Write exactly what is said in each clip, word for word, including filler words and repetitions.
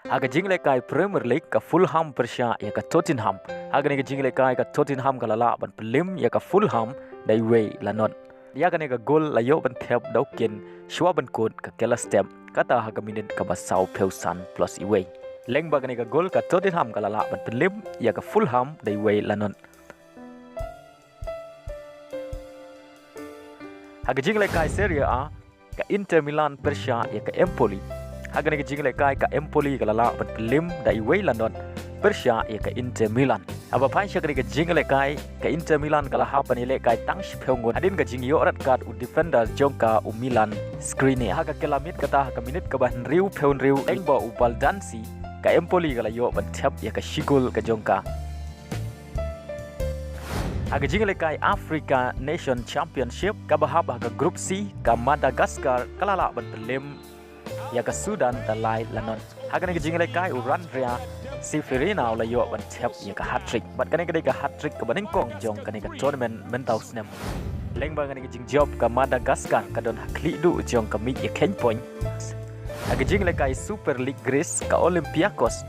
Ha ka jinglehkai Premier League, ka Fulham pyrshah ïa ka Tottenham. Ha kane ka jinglehkai, ka Tottenham ka la lah ban pynlem ïa ka Fulham da iwei la not. Ïa kane ka gol la ïoh ban thep da u Kane shuwa ban kut ka kylla step, kata ha ka minit kaba sawphew san plus iwei. Lyngba kane ka gol, ka Tottenham ka la lah ban pynlem ïa ka Fulham da iwei la not. Ha ka jinglehkai Serie A, ka Inter Milan pyrshah ïa ka Empoli. Ha kane ka jinglehkai, ka Empoli ka la lah ban pynlem da iwei la not pyrshah ïa ka Inter Milan. Haba phai sha kane ka jinglehkai, ka Inter Milan ka la hap ban ïalehkai tang shiphew ngut hadien ka jingïoh red card u defender jong ka, u Milan Skriniar. Ha ka kylla miet, kata ha ka minit kaba hynriewphew hynriew, lyngba u Bernardeschi, ka Empoli ka la ïoh ban thep ïa ka shi gol ka jong ka. Ha ka jinglehkai Africa Nation Championship, kaba hap ha ka Group C, ka Madagascar ka la lah ban pynlem ïa ka Sudan da lai la not. Ha kane ka jinglehkai, u Radja Cifuentes u la ïoh ban thep ïa ka hat-trick. Bad kane ka dei ka hat-trick kaba nyngkong jong kane ka tournament mynta u snem. Lyngba kane ka jingjop, ka Madagascar ka don ha khlieh duh jong ka miej ïakheiñ point. Ha ka jinglehkai Super League Greece, ka Olympiacos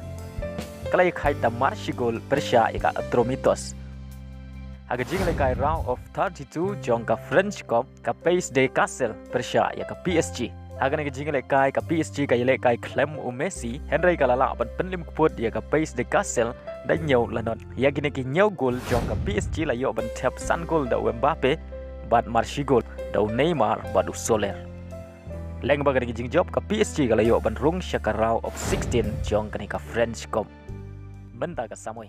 ka la ïakhaiñ da mar shi gol pyrshah ïa ka Atromitos. Ha ka jinglehkai Round of thirty-two jong ka French Cup, ka Pays de Castel pyrshah ïa ka P S G. Ha kane ka jinglehkai, ka P S G ka ïalehkai khlem u Messi, hynrei ka la lah ban pynlem kput ïa ka Pays de Castel da hynñiew la not. Ïa kine ki hynñiew gol jong ka P S G la ïoh ban thep san gol da u Mbappe, bad mar shi gol da u Neymar bad u Soler. Lyngba kane ka jingjop, ka P S G ka la ïoh ban rung sha ka round of sixteen jong kane ka French Cup mynta ka samoi.